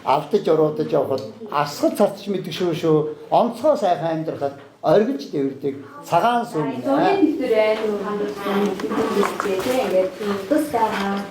Алдаж уруудаж явхад асгал царцч мэддэг шүү шүү. Онцгой сайхан амьдрахад оргиж дэвэрдэг цагаан сүм. Зургийн нэвтэр айл хамруулсан хэлжээ тийм ингээд тус байгаа.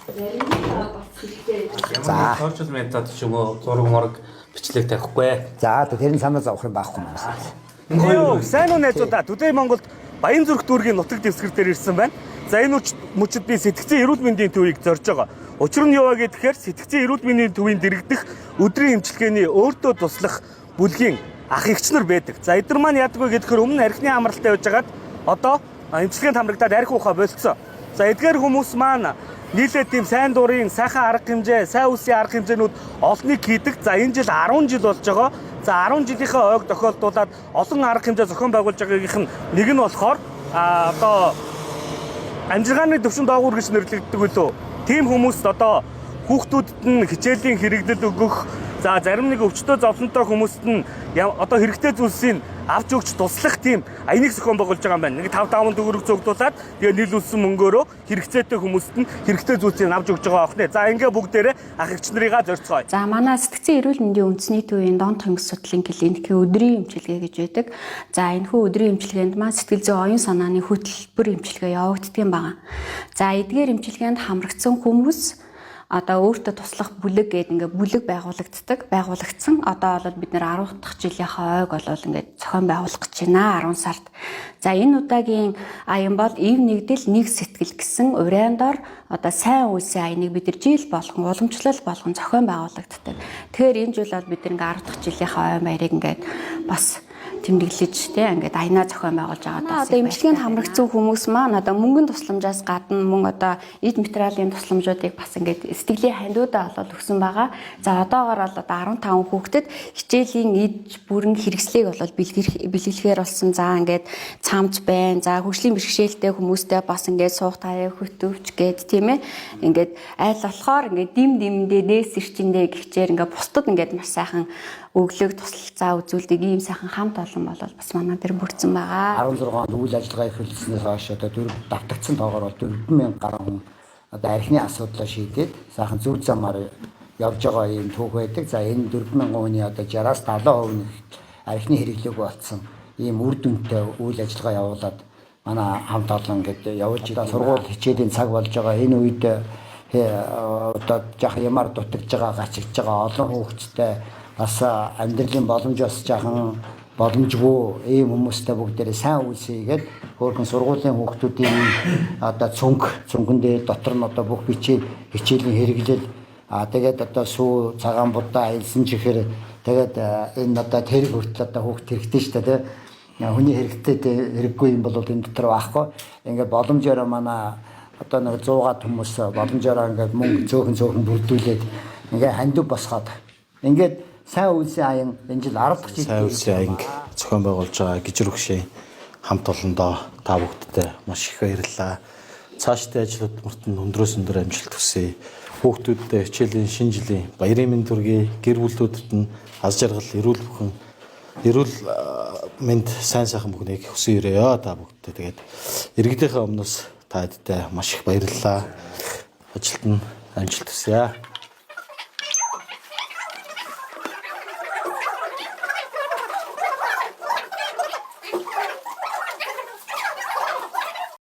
За зарим бас хэрэгтэй. За. Social media-д ч юм уу зураг мураг бичлэг тавихгүй. За тэр нь санаа зовох юм байхгүй юм байна. Йоо, сайн уу найзуудаа. Today Монголд Баянзүрх дүүргийн нутаг дэвсгэр дээр ирсэн байна. За энэ мөчид би сэтгцэн эрүүл мэндийн төвийг зорж байгаа. Учир нь юу вэ гэхээр сэтгцэн эрүүл мэндийн төвийн дэрэгдэх өдрийн эмчилгээний өөртөө туслах бүлгийн ах эгч нар байдаг. За эдгээр маань яадаг вэ гэхээр өмнө архины амралтаа явж хагаад одоо эмчилгээнд хамрагдаад арх уухаа болцсон. За эдгээр хүмүүс маань нийлээд тийм сайн дурын сайхан арга хэмжээ, сайн үсийн арга хэмжээнүүд олныг хийдэг. За энэ жил 10 жил болж байгаа. За 10 жилийнхээ ойг тохиолдуулаад олон арга хэмжээ зохион байгуулж байгаагийнх нь нэг нь болохоор одоо амжиргааны төвшин доогуур гэж нэрлэгддэг үлээ. Тийм хүмүүст одоо хүүхдүүдэд нь хичээлийн хэрэглэл өгөх, за зарим нэг өвчтөө зовлонтой хүмүүст нь одоо хэрэгтэй зүйлсийг авч өгч туслах тийм аяныг зохион байгуулж байгаа юм байна. Нэг 5 5 төгрөг цогдуулаад тэгээ нийлүүлсэн мөнгөөрөө хэрэгцээтэй хүмүүст нь хэрэгтэй зүйлсийг авч өгч байгаа аах нэ. За ингээ бүгдээрээ ах эгч нарыгаа зорьцгоё. За манай сэтгцэн эрүүл мэндийн үндэсний төвийн донт хөнгө судлалын клиникийн өдрийн эмчилгээ гэж байдаг. За энэхүү өдрийн эмчилгээнд маань сэтгэл зүйн оюун санааны хөтөлбөр эмчилгээ явагддаг юм байна. За эдгээр эмчилгээнд хамрагдсан хүмүүс одоо өөртөө туслах бүлэг гэдэг ингээ бүлэг байгуулагддаг. Байгуулагдсан. Одоо бол бид нэр 10 дахь жилийнхээ ойг бол ингээд зохион байгуулах гэж байна 10 сард. За энэ удаагийн аян бол ив нэгдэл нэг сэтгэл гэсэн урайн дор одоо сайн үйлсийн аяныг бид нар жил болгон уламжлал болгон зохион байгуулагддаг. Тэгэхээр энэ жил бол бид нар ингээ 10 дахь жилийнхээ ой баярыг ингээд бас тэмдэглэж тий ингээд аянаа зохион байгуулж байгаа даа. Одоо эмчилгээнд хамрагдсан хүмүүс маань одоо мөнгөн тусламжаас гадна мөн одоо эд материалын тусламжуудыг бас ингээд сэтгэлийн хандиудаа болол өгсөн байгаа. За одоогоор бол одоо 15 хүүхдэд хичээлийн эд бүрэн хэрэгслийг бол бэлгэлэхээр болсон. За ингээд цамц байна. За хөгжлийн бэрхшээлтэй хүмүүстэй бас ингээд суух таяа хөтөвч гээд тийм ингээд айл болохоор ингээд дим димдээ нээс ирчэндээ гихчээр ингээд бусдад ингээд маш сайхан өглөөг туслалцаа үзүүлдэг ийм сайхан хамт олон бол бас манай дээр бүрдсэн байгаа. 16 онд үйл ажиллагаа эхэлснээс хойш одоо дөрөв давтагдсан тоогоор бол 4000 гаруй хүн одоо архины асуудлаа шийдээд сайхан зөв замаар явж байгаа ийм түүх байдаг. За энэ 4000 хүний одоо 60-аас 70% нь архины хэрэглээг болцсон ийм үр дүнтэй үйл ажиллагаа явуулаад манай хамт олон гээд явуулж одоо сургууль хичээлийн цаг болж байгаа энэ үед одоо жах ямаар дутагдж байгаа гачигдж байгаа олон хүүхэдтэй бас амьдралын боломж бас жахан боломжгүй ийм хүмүүстэй бүгдээрээ сайн үйлсийгээд хөөрхөн сургуулийн хүүхдүүдийн одоо цүнх цүнхэн дээр дотор нь одоо бүх бичээ хичээлийн хэрэглэл тэгээд одоо сүү цагаан будаа аялсан чихэр тэгээд энэ одоо тэрэг хүртэл одоо хүүхд хэрэгтэй шүү дээ тий хүний хэрэгтэй хэрэггүй юм бол энэ дотор байхгүй ингээд боломжоор манай одоо нэг 100-аад хүмүүс боломжоор ингээд мөнгө зөөхөн зөөхөн бүрдүүлээд ингээд хандив босгоод ингээд сайн үйлсийн аян энэ жил 10 дахь жил Сайн үйлсийн аянг зохион байгуулж байгаа гижир өгшийн хамт олондоо та бүхэдтэй маш их баярлалаа. Цаашдын ажил хөдөлмөрт нь өндрөөс өндөр амжилт хүсье. Хүүхдүүддээ хичээлийн шинэ жилийн баярын мэнд хүргэе. Гэр бүлүүдэд нь аз жаргал, эрүүл бүхэн эрүүл мэнд сайн сайхан бүхнийг хүсэн өрөөё та бүхэдтэй. Тэгээд иргэдийнхээ өмнөөс та хэдтэй маш их баярлалаа. Ажилд нь амжилт хүсье.